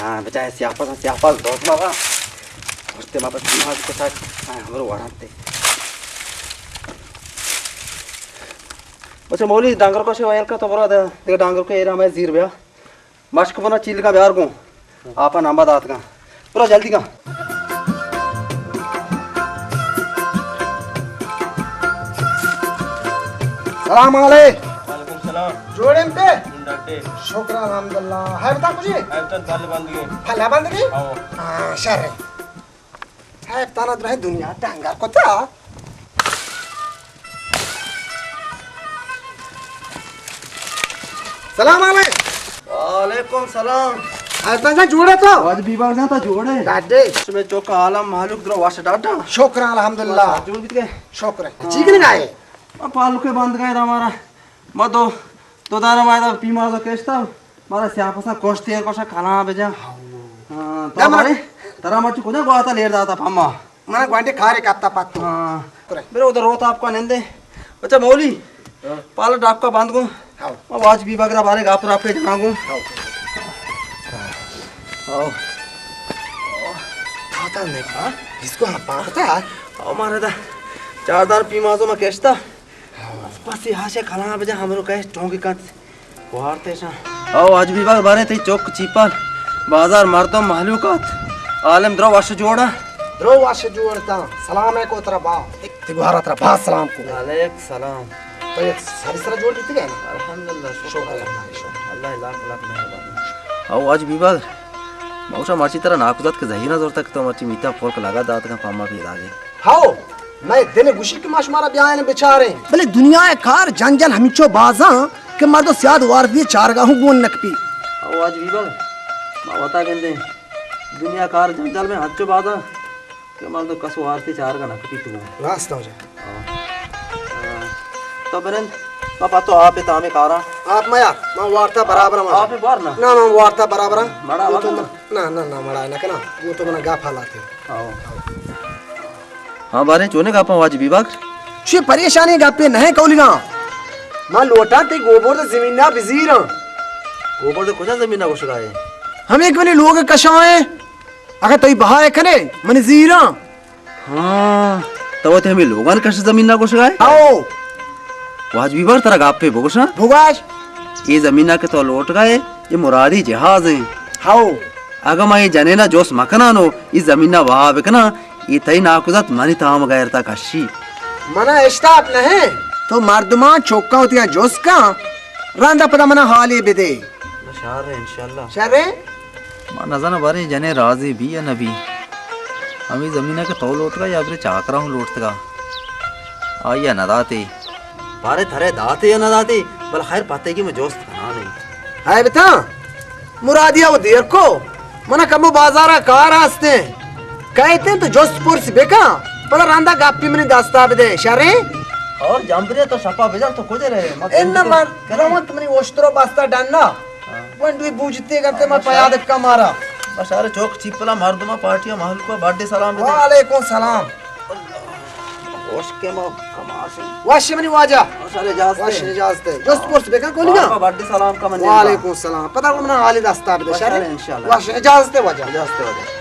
ہاں، بچائے سیاپت، سیاپت دوست بابا۔ گوشتے ما بس نماز کو ساتھ، ہاں، ہمرو وڑانتے۔ بچہ مولی ڈانگر کو شے ویل کا تو برو دے، دیگه ڈانگر کو ایرا میں زیر بیا۔ مشک بنا چیل کا بیار گوں۔ آپا نمبر دات کا۔ برو جلدی کا۔ سلام علیکم۔ وعلیکم سلام۔ جوڑ ئے پہ؟ ڈاکٹر۔ شکر الحمدللہ۔ ہے بتا کچھ؟ ہے بتا بل بندگی۔ پھلا بندگی؟ ہاں۔ ہاں، شر ہے۔ ہے بتا نا درہ دنیا ڈنگر کتا۔ سلام علیکم۔ وعلیکم سلام۔ ہے بتا جان جوڑ ئے تو؟ واجہ بیباک جان تا جوڑ ئے؟ ڈاڈے۔ شمے چوک عالم مہلوک درو وش ڈاڈا۔ شکر الحمدللہ۔ جوڑ بیت کے؟ شکر ہے۔ ہاں۔ چیک نہیں گائے؟ پالو کے بند گئے ہمارا۔ ما دو، دو دانا ما دا پیمازو کشتا، مارا سیاپسا کشتے ہیں، کشا کھنا بجا۔ ہاں، تو دم بارے، ترا مرچی کجا گواتا لیر داتا پھما۔ منا گوانڈے کارے کپتا پتو۔ ہاں۔ کرے۔ میرے ادھر روت آپ کا نندے۔ اچھا مولی، ہاں۔ پالا ڈاکو کا بند کو۔ ہاں۔ ما واجہ بیباک را بارے گاپ راپے جنا گو۔ ہاں۔ ہاں۔ پاتا نہیں، ہاں؟ اس کو ہاں پاتا۔ ہاں، مارا دا چار دار پیمازو ما کشتا۔ پسی ہاشے کلاں بجا ہمرو کئے ٹونگی کت وارتے شاں۔ او واجہ بیباک بارے تئی چوک چیپال بازار مردم مہلوک ات۔ عالم درو وش جوڑا۔ درو وش جوڑتا۔ سلام ہے کو ترا با۔ تی گوارا ترا با سلام کو۔ علیک سلام۔ تو یک سری سرا جوڑ بیتی گئے نا؟ الحمدللہ، شکر شکر اللہ، شکر۔ اللہ لاکھ لاکھ مہربانی۔ او واجہ بیباک، موشا مرچی ترا ناکوزات کہ زہیرہ زورتا کہ تو مرچی میتا پورک لگا دات کا پاما پیدا گئے۔ ہاؤ، مئے دل گوشی کہ ما شمارا بیاین بچاریں۔ بلے دنیا ء کار جنجل ہمینچو بازاں کہ مردو سیاد وارتی چارگاہ ہوں گون نکپی۔ ہاؤ، واجہ بیباک، ما وتا گندیں۔ دنیا کار جنجل میں ہنچو بازاں کہ مردو کس وارتی چارگاہ نکپی تو۔ راست ہو جا۔ ہاں۔ ہاں۔ تو برند، ما پتو آپ تامے کاراں۔ آپ میا، ما وارتا برابر ما۔ آپ بار نا۔ نا، ما وارتا برابر۔ مڑا تو وارتا۔ نہ، نہ، نہ، مڑا نہ کنا۔ وہ تو منا گپ حالاتے۔ ہاں۔ ہاں، بارے چونے گپاں واجہ بیباک؟ چی پریشانی گپے نہیں کولیگاں۔ ما لوٹاں تی گوبر دے زمینا بزیراں۔ گوبر دے کجا زمینا گوشگائے؟ ہمیں کہ منی لوگ کشائیں۔ اگاں تئی بہا کنے، منی زیراں۔ ہاں، تو وتی ہمے لوگان کش زمین نا گوشگائے؟ ہاؤ۔ واجہ بیباک ترا گپے بگوشاں؟ بگوش۔ اے زمینا کہ تو لوٹگائے، اے مرادی جہاز ہیں۔ ہاؤ۔ اگاں ما اے جنینا جوست مکنانو، اے زمینا بہا بکناں، اے تئی ناکوزات منی تام غیرتا کشی۔ منا اشتاپ نہیں۔ تو مردمان چوکاں وتیاں جوست کن، رندا پدا منا حالی بدے۔ شر انشاءاللہ۔ شر؟ ما نزاناں باریں جنے راضی بی یا نہ بی۔ ہمے زمین ء کہ تو لوٹگا یا برے چاکرا ہوں لوٹتگا۔ آئی ء نہ داتے۔ بارے ترے داتے یا نہ داتے، بل خیر پتے کہ میں جوست کنانے۔ ہے بتا، مرادیا وہ دیر کو، منا کمو بازارا کار آستے۔ کہتے تو جوست پرس بکا، پدا رندا گپی منی دستا بدے، شرے؟ اور جمبرے تو شپا بجن تو کجے رہے؟ ان من روت منی اوشترو بستا ڈنا۔ ہاں۔ ونڈوی بوجتے گنتے ما پیادک کا مارا۔ بس ارے چوک چیپلا مردما پارٹیا مہلوکا بڈے سلام بدے۔ وعلیکم سلام۔ اوش کے ما کماش۔ وش منی واجہ۔ بس ارے اجازت وش ہے۔ اجازت ہے۔ جست پرس بکن کولی نا؟ بڈے سلام کا من۔ وعلیکم سلام۔ پتہ کو منا حالی دستا بدے بس شر۔ ارے انشاءاللہ۔ وش اجازت ہے واجہ۔ اجازت ہے واجہ۔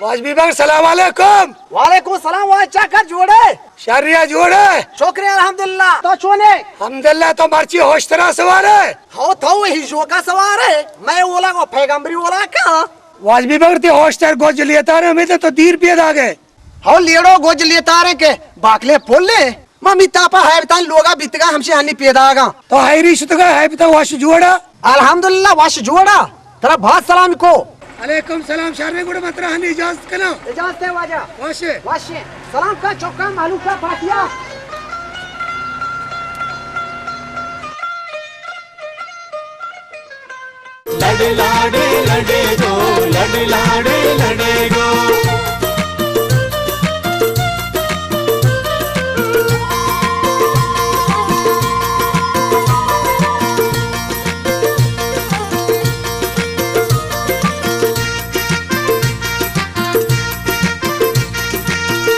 واجہ بیباک، سلام علیکم۔ وعلیکم السلام، واجہ چاکر جوڑے؟ شریا جوڑے؟ شکر الحمدللہ، تو چونے؟ الحمدللہ، تو مرچی ہوشترا سوارے؟ ہو، تو ہی جوکا سوارے، میں اولا کو پیغمبری اولا کا۔ واجہ بیباک، تی ہوشتر گوج لیتارے، ہمیں تو دیر پیدا گئے۔ ہو لیڑو گوج لیتارے کے باکلے پولے۔ ما میتاپا ہیبتان لوگا بیتگا ہمشی ہنی پیداگا۔ تو ہیری شتگا ہیبتا وش جوڑا؟ الحمدللہ وش جوڑا۔ ترا بھاز سلام کو۔ علیکم سلام شرے گڑا ما ترا ہنی اجازت کنا۔ اجازت ہے واجہ۔ وش۔ وش۔ سلام کا چوکا مہلوکا پارٹیا۔ لاڑے لڑے گو، لڑ لاڑے لڑے گو۔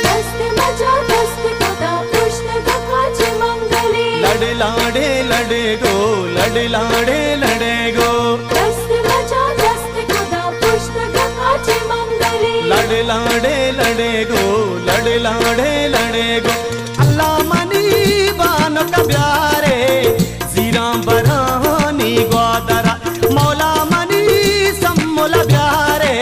دست مجا دست کدا پشت دکا چہ منگلے۔ لڑ لاڑے لڑے گو، لڑ لاڑے لڑے گو۔ دست مجا دست کدا پشت دکا چہ منگلے۔ لڑ لاڑے لڑے گو، لڑ لاڑے لڑے گو۔ اللہ منی بانک بیارے، زیراں برانی گوادرا۔ مولا منی سمل بیارے،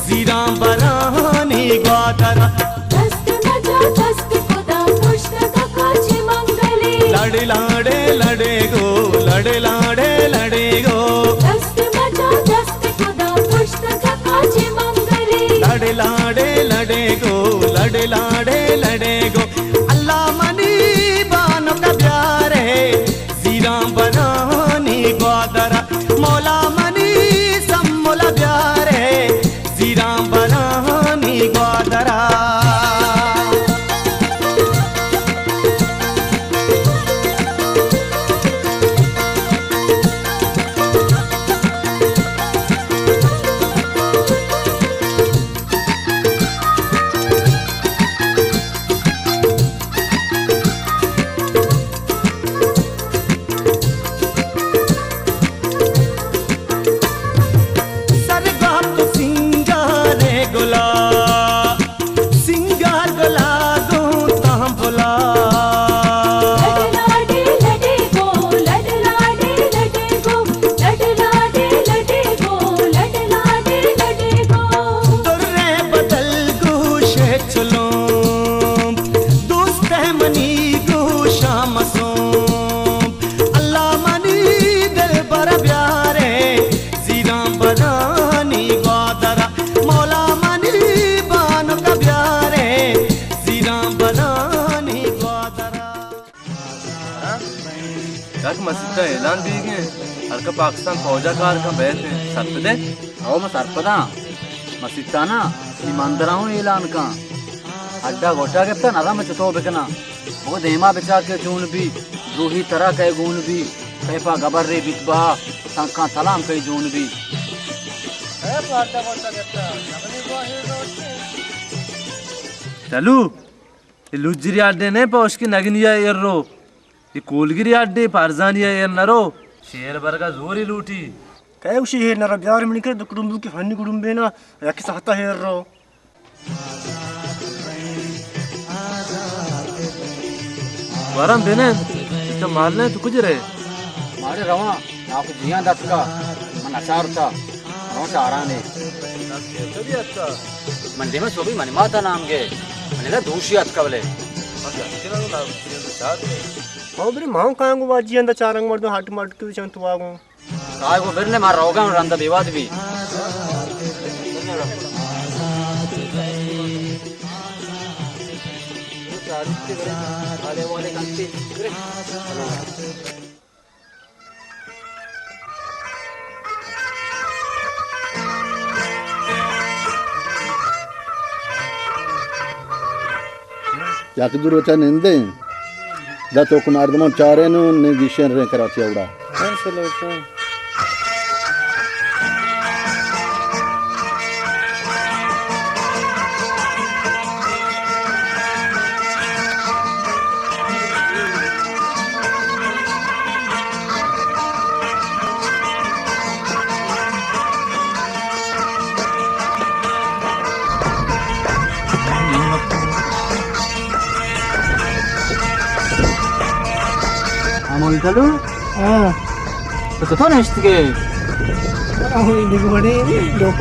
زیراں برانی گوادرا۔ دست مجا دست کدا پشت دکا چہ منگلے۔ لڑ لاڑے لڑے گو، لڑ لاڑے لڑے گو۔ دست مجا دست کدا پشت دکا چہ منگلے۔ لڑ لاڑے لڑے گو، لڑ لاڑے لڑے گو۔ اللہ منی بانک بیارے، زیراں برانی گوادرا۔ مولا منی سمل بیارے، زیراں برانی گوادرا۔ سر گاپ سنگارے گلا، سنگار گلا گوں تاں بلا۔ دریں بدل گوش چلومب، دوست منی گوشاں مسومب۔ اللہ منی دلبر بیارے، زیراں برانی گوادرا۔ مولا منی بانک بیارے، زیراں برانی گوادرا۔ یک مسیت ءَ اعلان بیگ ءَ، ہلکا پاکستان فوج ءَ کار کن بیت، سرپد ئے؟ او، من سرپداں۔ مسیت ءَ نا، اے مندر ءَ ہوں اعلان کن۔ اڈا گوٹا گپتا، نزاناں من چتو بکناں۔ بگو دیما بچار کہ چون بی، دروہی ترا کئے گون بی، کئے پا گبر رے بیت با، تنکاں تلام کئے جون بی۔ چلو۔ اے لجری اڈے نہ پوشکی نگنی ءَ ایر رو۔ اے کولگری اڈے پرزانی ءَ ایر نہ رو۔ شیر برگا زوری لوٹی۔ کئے گوشی ایر نہ رو؟ بیار منی کر دو کڑمبو کی فنی کڑمبے نا، یک ساعتا ایر رو۔ ورم بنند، تو مال نہ تو کجا رے؟ مارے رواں، ناکو جیاں دتکا، من اچار تا، رواں چارانے۔ من دیما سوبی منی ماتا نام گے، من ادا دوشی اتکا بلے۔ او برے ماں کانگو واجی اندا چارنگ مردم ہٹ مٹ کے چن تو آگو۔ کائے گو برنے ما روگاں رندا بیواد بی۔ یک دو روچ ءَ نندیں، داں چوک مردماں چاریں نوں، نی گیشیں ریں کراچی ءَ وڑا۔ امول چلو؟ ہاں۔ تو کتو نشتگے؟ آہو، ای بگوڑے، لوگ۔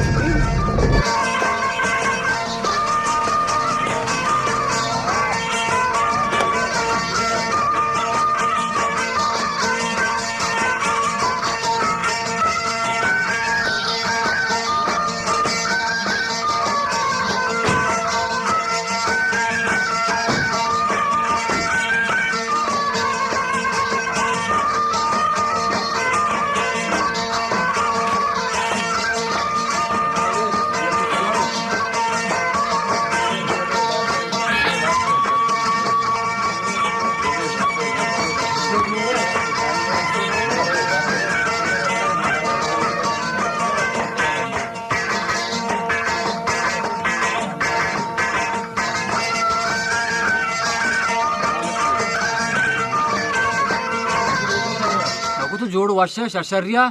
جوڑ وش ئے، شر شری ءَ؟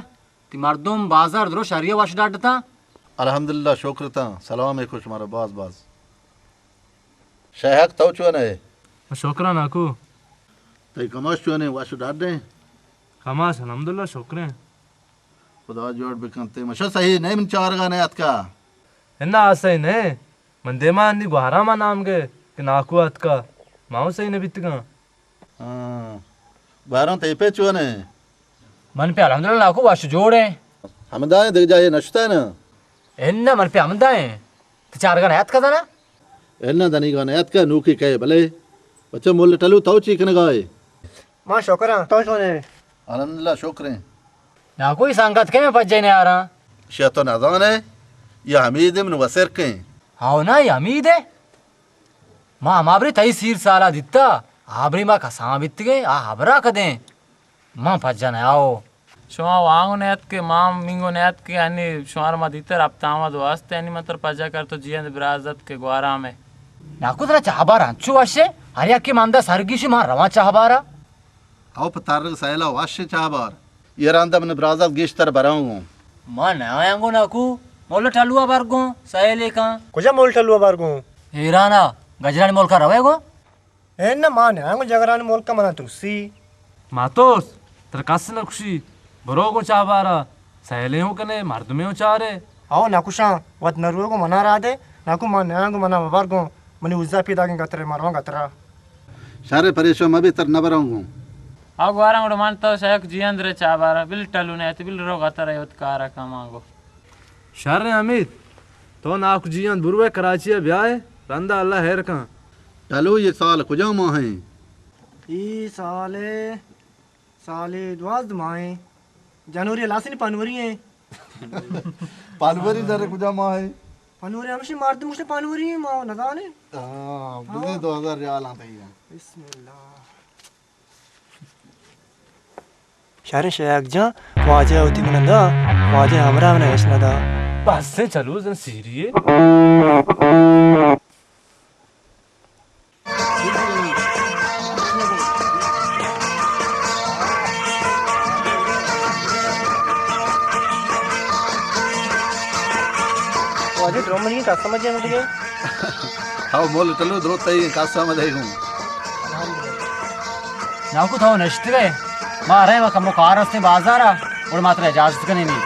تئی مردم بازار درو شری ءَ وش ڈاڈتاں؟ الحمدللہ، شکر تاں۔ سلام علیکم شمارا باز باز۔ شیہک تو چون ئے؟ شکراں ناکو۔ تئی کماش چون ایں؟ وش ڈاڈ ایں؟ کماش الحمدللہ شکر ایں۔ خدا جوڑ بکنت۔ مشا صحیح نہ ایں، من چارگا نہ اتکا۔ انا آ صحیح نہ ایں۔ من دیما انی گوہرام ءَ نام گے کہ ناکو اتکا۔ ما اوں صحیح نہ بیتگاں۔ ہاں۔ گوہرام تئی پت چون ایں؟ من پت الحمدللہ ناکو وش جوڑ ایں۔ ہمدا ایں، دگہ جاہے نشتہ نا؟ انا من پت ہمدا ایں۔ تئی چارگا نہ اتکا زانا؟ انا دنیگا نہ اتکا، نوکی کئے بلے۔ بچہ مول ٹلو تو چی کنگا ئے؟ ما شکراں، تو چون ئے؟ الحمدللہ شکر ایں۔ ناکو اے سنگت کئے، من پجے نیاراں۔ شے تو نزان ئے، اے حمید ایں من وسرک ایں۔ ہاو نا، اے حمید ایں۔ ما ہما برے تئی سیر سالا دیتا، آ برے ما کسان بیتگیں، آ ہبرا کدیں۔ من پجا نیاؤ۔ شما وانگو نیاتکے، ما مینگو نیاتکے، انی شمارا ما دیتر ہپت آمد واسطے، انی من تر پجا کر تو جیئند برازتک گوارام ئے۔ ناکو ترا چاہبار انچو وش ایں، ہر یکے ماندا سرگیشی ما رواں چاہبارا۔ او پہ ترگ سیلا وش ایں چاہبار۔ اے رندا من برازات گیشتر براں گوں۔ ما نیایاں گوں ناکو، مول ٹلوا بر گوں، سیلے کن۔ کجا مول ٹلوا بر گوں؟ ایرانا، گجرانی ملکا روے گوں؟ اے نہ، ما نیاں گوں جگرانی ملکا، منا ترسی۔ ماتوس، ترا کس نہ کشی، برو گوں چاہبارا، سیلے ہوں کنے، مردمے ہوں چارے۔ او ناکو شاں، وت نہ روئے گوں منا را دے، ناکو ما نیاں گوں منا مبر گوں، منی وزا پیداگیں گترے، ما رواں گترا۔ شر، پریشان مبے، تر نبراں گوں۔ او گوارا گڑا من تو شیہک جیئند رے چاہبارا، بل ٹلو نیاتی، بل رو گترا، وت کارا کماں گوں۔ شر ایں حمید، تو ناکو جیئند بروئے کراچی ءَ بیائے، رندا اللہ ہیر کن۔ ٹلو، اے سال کجا ماہ ایں؟ اے سال، سال دوازدہ ماہ ایں۔ جنوری لاسنی پنوری ایں۔ پنوری در کجا ماہ ایں؟ پنوری ہمشی مردم گوشتے پنوری ایں، ما نزانیں۔ ہاں، بزے دو ہزار ریال آں تئی۔ بسم اللہ۔ شریں شیہک جان، واجہ وتی من دا، واجہ ہمراہ من ہچ ندا۔ بس ایں، چلو زن سیری ایں۔ واجہ درو منی کسم جن دیے۔ ہاو مول ٹلو، درو تئی کسم دے گوں۔ ناکو تو نشتگے، ما رہے و کمو کار ہستیں بازارا، اور ما ترا اجازت کنیں نی۔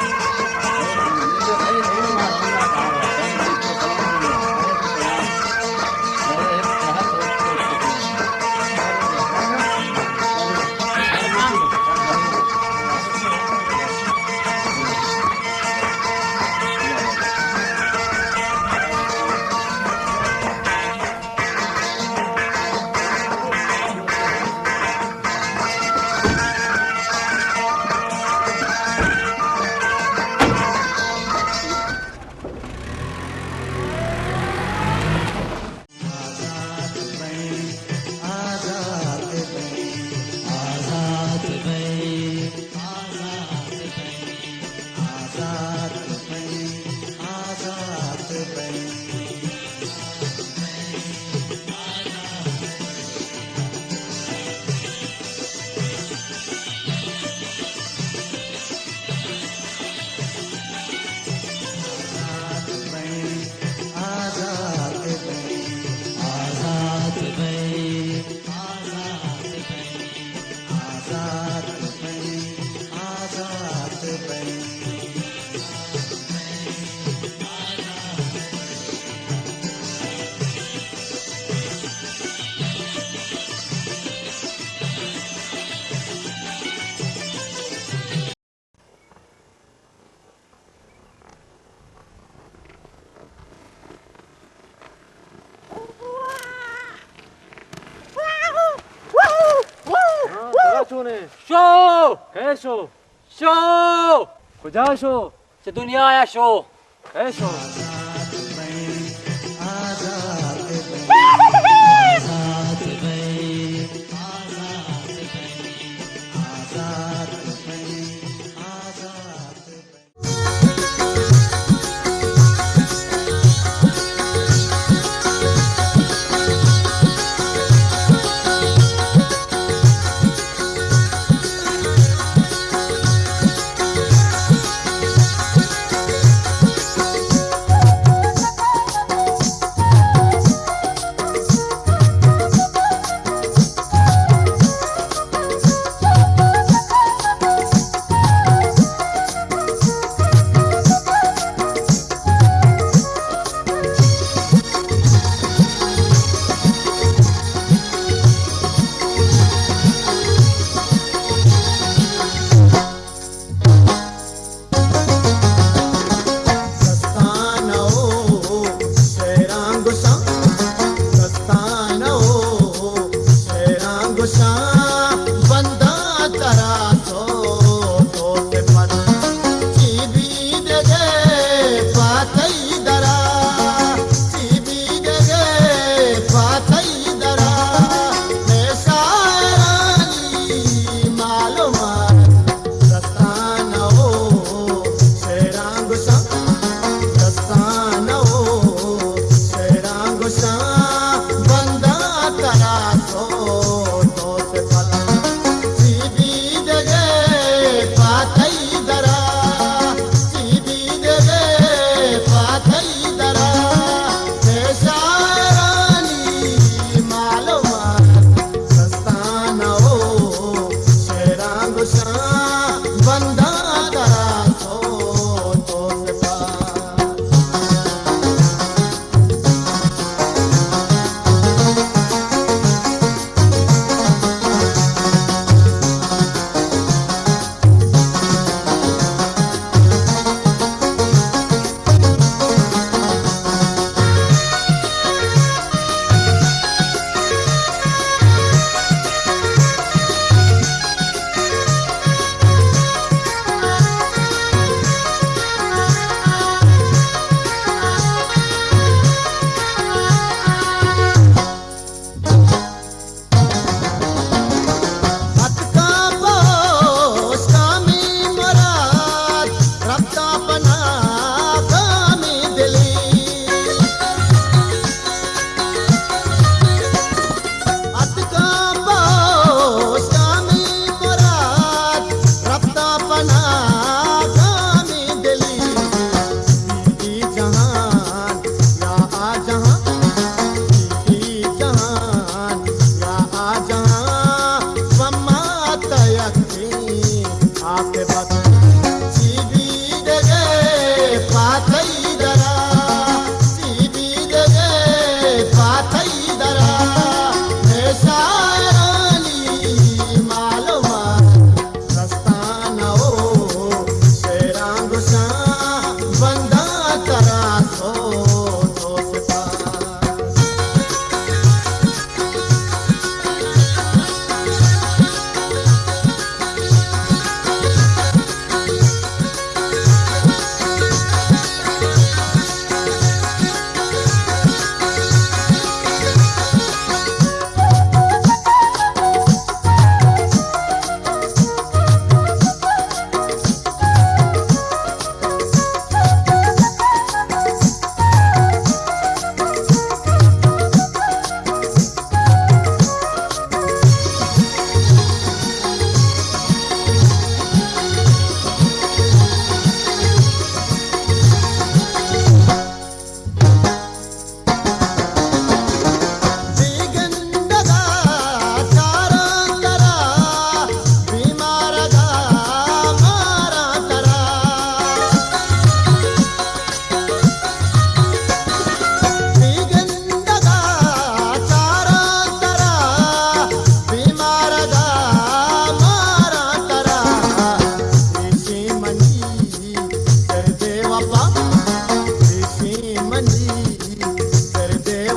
ہاں، ترا چون ایں؟ شو! کئے شو؟ شو! کجا شو؟ چہ دنیا ءَ شو۔ کئے شو؟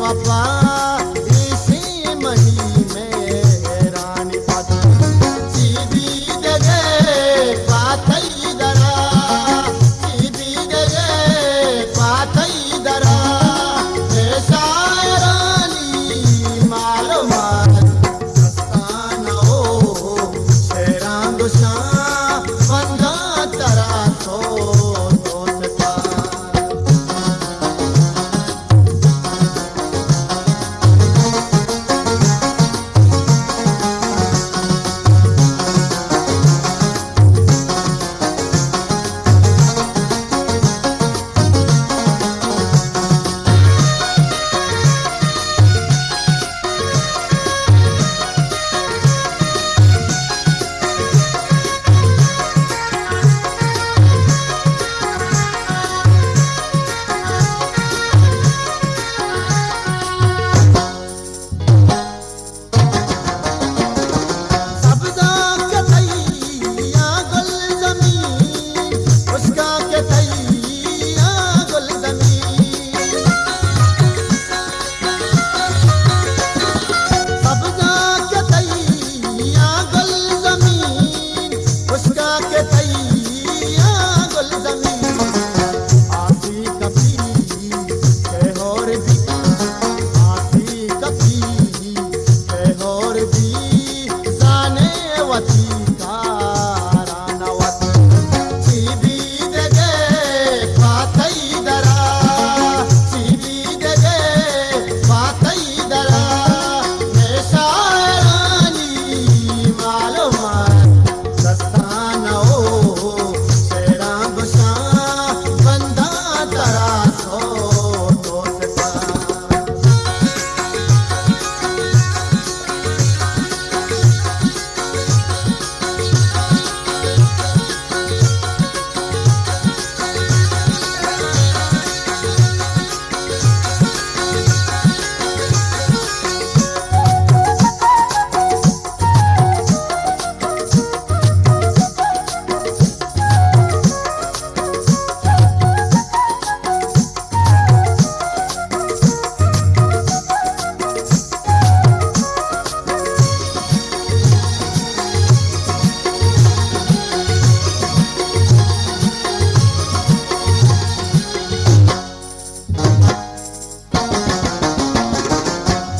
وپا ایشی منی مہرانی پت، چی بی دگہ پاتئی درا، چی بی دگہ پاتئی درا، اے شاعرانی معلومات دستان او شعراں گشاں بنداں ترا سو دوست پا۔ سبزاں کہ تئی آ گلزمین، خشکاں کہ تئی آ گلزمین۔ سبزاں کہ تئی آ گلزمین، خشکاں کہ تئی آ گلزمین۔ آسی کپی کہ ہور بی، آسی کپی کہ ہور بی، زانے وتی کاراں وت۔ چی بی دگہ پاتئی درا، چی بی دگہ پاتئی درا، مئے شاعرانی معلومات دستان او شعراں گشاں بنداں ترا سو دوست پا۔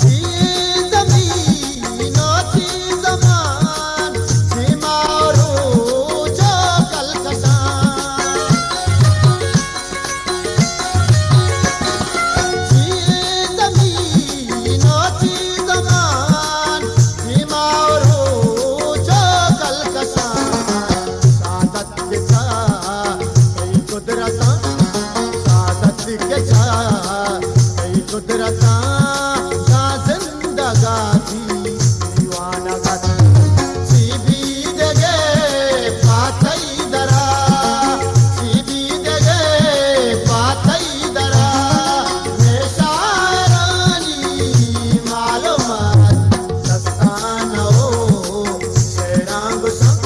چی زمین و چی زمان، چی ماہ و روچ و کلکشان۔ چی زمین و چی زمان، چی ماہ و روچ و کلکشان۔ شہادت کہ چا تئی قدرتاں، شہادت کہ چا تئی قدرتاں، داں زندگاں تئی دیوانگ ات۔ چی بی دگہ پاتئی درا، چی بی دگہ پاتئی درا، مئے شاعرانی معلومات دستان او شعراں گشاں،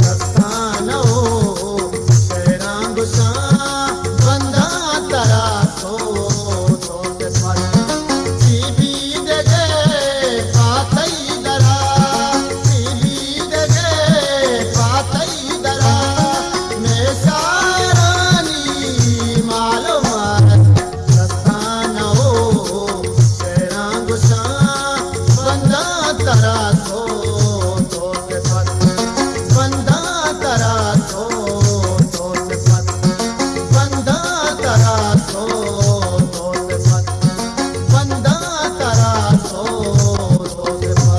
دستان او شعراں گشاں، بنداں ترا سو دوست پا۔ چی بی دگہ پاتئی درا، چی بی دگہ پاتئی درا، مئے شاعرانی معلومات دستان او شعراں گشاں، بنداں ترا سو دوست پا۔ بنداں ترا سو دوست پا۔ بنداں ترا سو دوست پا۔ بنداں ترا سو دوست پا۔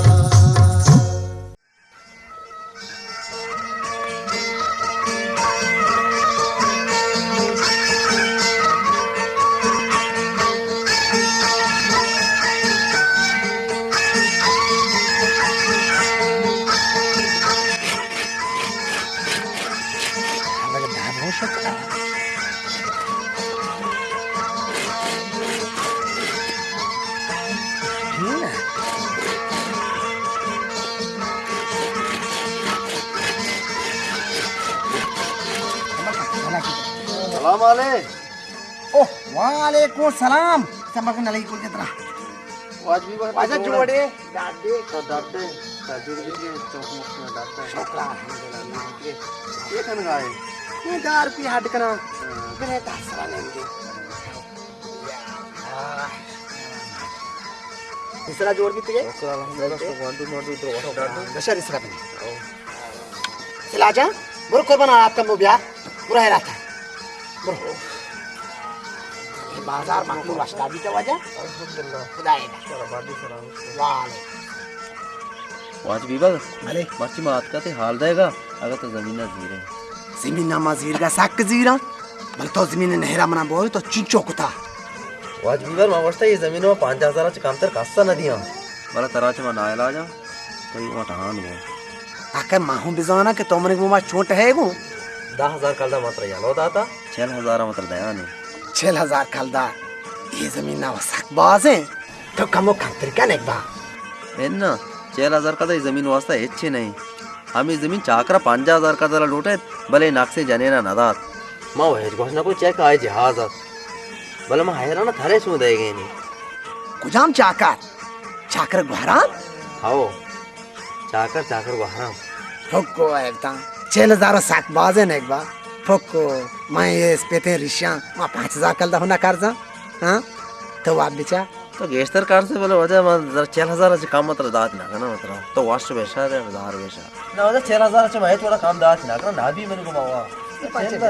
سلام علیکم۔ اوہ، وعلیکم السلام۔ سمک نلی کل جتنا۔ واجہ جوڑے؟ ڈاڈے۔ تو ڈاڈے۔ تو جوڑ بھی کے چوک مخ میں ڈاڈے۔ شکر الحمدللہ۔ یہ کن گائے؟ یہ دار پی ہڈ کنا۔ ہاں۔ بنے دس سرا لیں گے۔ اس طرح جوڑ بھی تیے؟ شکر الحمدللہ، تو گوانڈو مانڈو تو وقت ڈاڈے۔ بشر اس طرح بنے۔ سلا جان، برو قربان آپ کا مبیا، برو ہے رہتا۔ برو۔ بازار مخلوق واشتا بیتا واجہ؟ الحمدللہ۔ خدا ہے۔ شکر آبادی سلام۔ وعلیکم۔ واجہ بیبا، بلے۔ مرچی ما آتکا تے حال دے گا، اگر تو زمین نہ زیرے۔ زمین نہ ما زیر گا، سک زیرا۔ بلے تو زمین نہرا منا بول، تو چنچو کتا۔ واجہ بیبا، ما گوشتا یہ زمین ما پنجاہ ہزار چ کمتر کسا نہ دیاں۔ بلے ترا چ ما ناعلاج آں۔ تو اے وٹہان گوں۔ اکہ ما ہوں بزاناں کہ تو منی گوما چونٹ ہے گوں۔ دہ ہزار کلدار ما ترا یلو داتا۔ چل ہزار ما ترا دیانے۔ چل ہزار کلدار؟ اے زمین نا سک باز ہیں۔ تو کمو کمتر کن ایک با۔ انا، چل ہزار کلدار اے زمین واسطہ ہچ نہیں۔ ہمیں زمین چاکرا پنجاہ ہزار کلدار لوٹے، بلے نقصے جنینا نہ دات۔ ما وہ ہچ گوش نہ کو چیک آئے جہاز ات۔ بلے ما حیران تھرے سو دے گئے نہیں۔ کجام چاکر؟ چاکر گوہرام؟ ہاؤ۔ چاکر، چاکر گوہرام۔ پھکو ایبتاں۔ چل ہزار سک بازیں نیک با۔ پھکو، من یہ اسپیتیں ریشاں، ما پانچ ہزار کلدار ہونا کرزاں۔ ہاں؟ تو واب بچا۔ تو گیشتر کرزے بلے واجہ، من ذرا چل ہزار چ کم متر دات نہ کنا متر۔ تو واش بشا دے، ہزار بشا۔ نہ واجہ، چل ہزار چ میں تھوڑا کم دات نہ کنا، نہ بھی من کو ماوا۔ سی پانچ چل،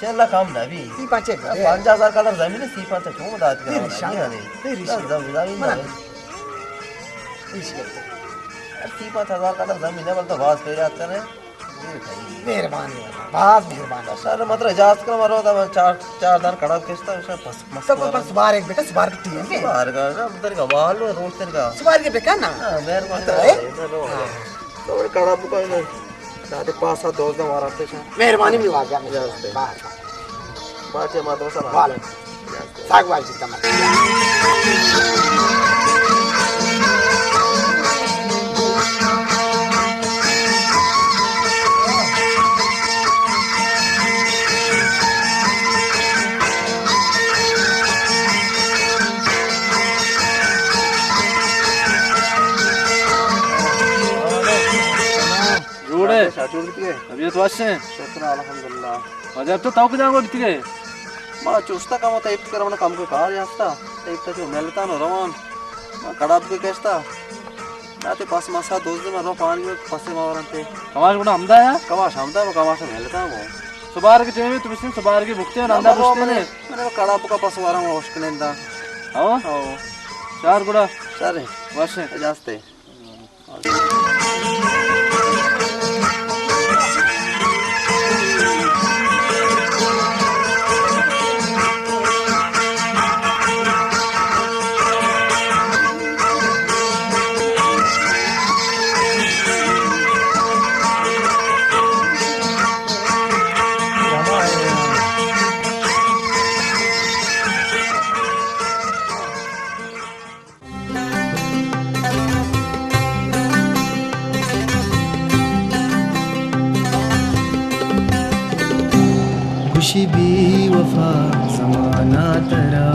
چل کم نہ بھی۔ سی پانچ۔ پنجاہ ہزار کلدار زمین ہے، سی پانچ چ چون دات کنا؟ تیری شان۔ تیری شان۔ زمین نہ۔ سی پانچ ہزار کلدار زمین ہے، بل تو باز پہ یاد کرے۔ مہربانی واجہ، باز مہربانی۔ سر متر اجازت کرو، مرو دا چار، چار دان کڑا کشتا، پس، مس، تو بس سبار ایک بیٹا، سبار کی ٹیم ہے۔ سبار کا نا، متر کا بال روز تر کا۔ سبار کے بیٹا نا۔ ہاں، مہربانی۔ تو کڑا بکا نا۔ داتے پاس دوزدہ مارا پیشا۔ مہربانی بھی واجہ۔ اجازت ہے۔ باز۔ باز۔ باچے مادرسہ نا۔ وعلیکم۔ ساگ واجی تمام۔ جوڑ ئے؟ شاہ جوڑ بیتگ ئے؟ طبیعت وش ایں؟ شکر الحمدللہ۔ واجہ تو تو کجا گو بیتگ ئے؟ ما چوستا کمو تا ایپت کر من کم کے کار یاستا۔ ایپت چو ملتا نو روان۔ ما کڑاب کے کشتا۔ ناتے پس مسا دوست دے من رو پانی میں پسے ما ورنتے۔ کماش گڑا ہمدا یا؟ کماش ہمدا، ما کماش ملتا گو۔ سبار کے ٹیم تو بسن سبار کے بکتے نندا بستے نے۔ من کڑاب کا پس ورا ما وش کنندا۔ ہاں؟ ہاں۔ چار گڑا۔ چار۔ وش۔ اجازت ہے۔ گوشی بی وفا زمانہ ترا،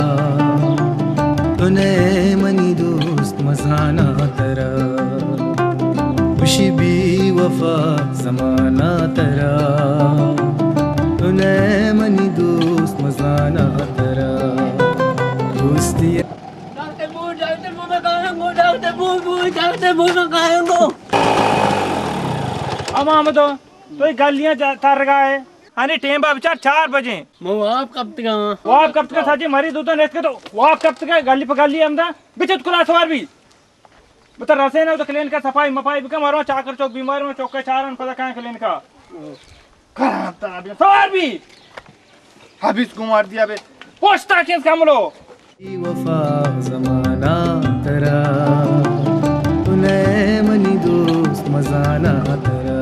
تو نئے منی دوست مزانا ترا۔ گوشی بی وفا زمانہ ترا، تو نئے منی دوست مزانا ترا۔ دوستی ڈاکٹر بو، ڈاکٹر بو، میں کہاں گو، ڈاکٹر بو، بو، ڈاکٹر بو، میں کہاں گو۔ ہم آمدو، تو یہ گلیاں جا-، تر گا ہے۔ انی ٹیم با بچار چار بجے۔ مو آپ کب تک آں؟ وہ آپ کب تک ساجی مری دو تو نیت کے تو وہ آپ کب تک گلی پہ گلی ہم دا۔ بچت کلا سوار بھی۔ بتا رسے نا تو کلینکا صفائی مفائی بکا، مرو چاکر چوک بیمار میں چوکا چارن پدا کہاں کلینکا۔ کہاں تا ابھی سوار بھی۔ حبیث کو مار دیا بے۔ پوچھتا کس کملو۔ بی وفا زمانہ ترا، تو نئے منی دوست مزانا ترا۔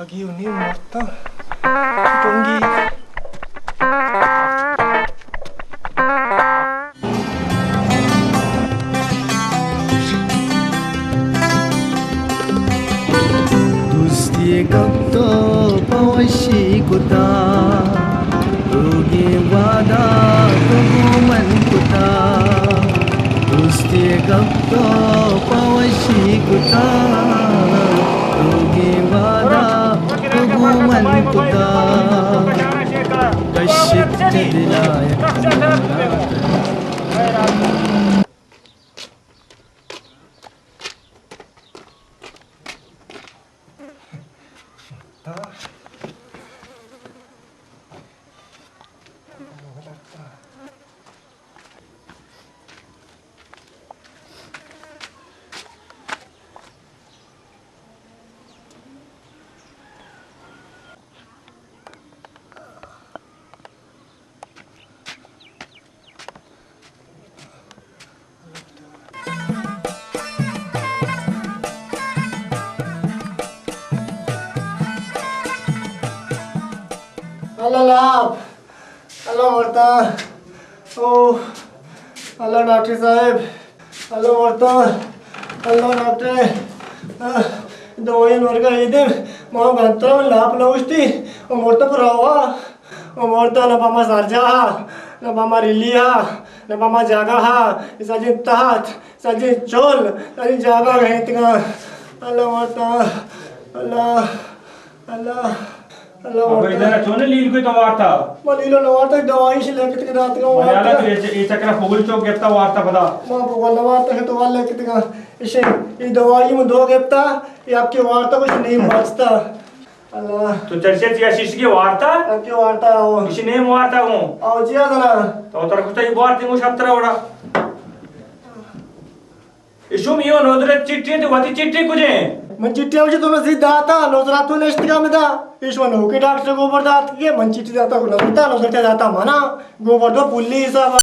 آگی انی مرتا ٹنگی۔ دوستی گپ تو پوشی کتا، روگی وعدہ تو گو من کتا۔ دوستی گپ تو پوشی کتا، روگی وعدہ تو گو من کتا۔ کشت دلائے اللہ لاپ، اللہ مرتا۔ او اللہ ڈاکٹر صاحب، اللہ مرتا، اللہ ڈاکٹر۔ آہ، دوائی ورگا ایدم، ما گنترا لاپ نوشتی، او مرتا پر ہوا۔ او مرتا نہ پہ ما سرجاہ ءَ، نہ پہ ما ریلی ءَ، نہ پہ ما جاگہ ءَ، سجیں تہت، سجیں چول، سجیں جاگہ گہینتگاں۔ اللہ مرتا، اللہ، اللہ، اللہ ابے مرتا۔ ادھر چون لیل کوئی تو وارتا؟ ما لیلو نہ وارتا، دوائی شی لیکت کے داتگاں وارتا۔ تو اے چ-، اے چکرا پگل چوک گپتا وارتا پدا؟ ما پگل نہ وارتا کہ تو وار لیکتگاں۔ ایشی، اے دوائی من دو گپتا، یکے وارتا کچھ نیم بچتا۔ اللہ۔ تو چرچے تیا شیشگی وارتا؟ اکی وارتا ہو۔ کسی نیم وارتا ہوں۔ او جی ہاں نا۔ تو تر کتا یہ بوار تنگو شب ترا وڑا۔ اشو میو نوزرت چٹی تے وتی چٹی کجے؟ من چٹی ہم تو نزی داتا، نوزرت تو نشتگا مدا۔ اشو نوکی ڈاکٹر گوبر دات کے من چٹی داتا کو نزرتا، نوزرت داتا منا۔ گوبر دو پولی حساب۔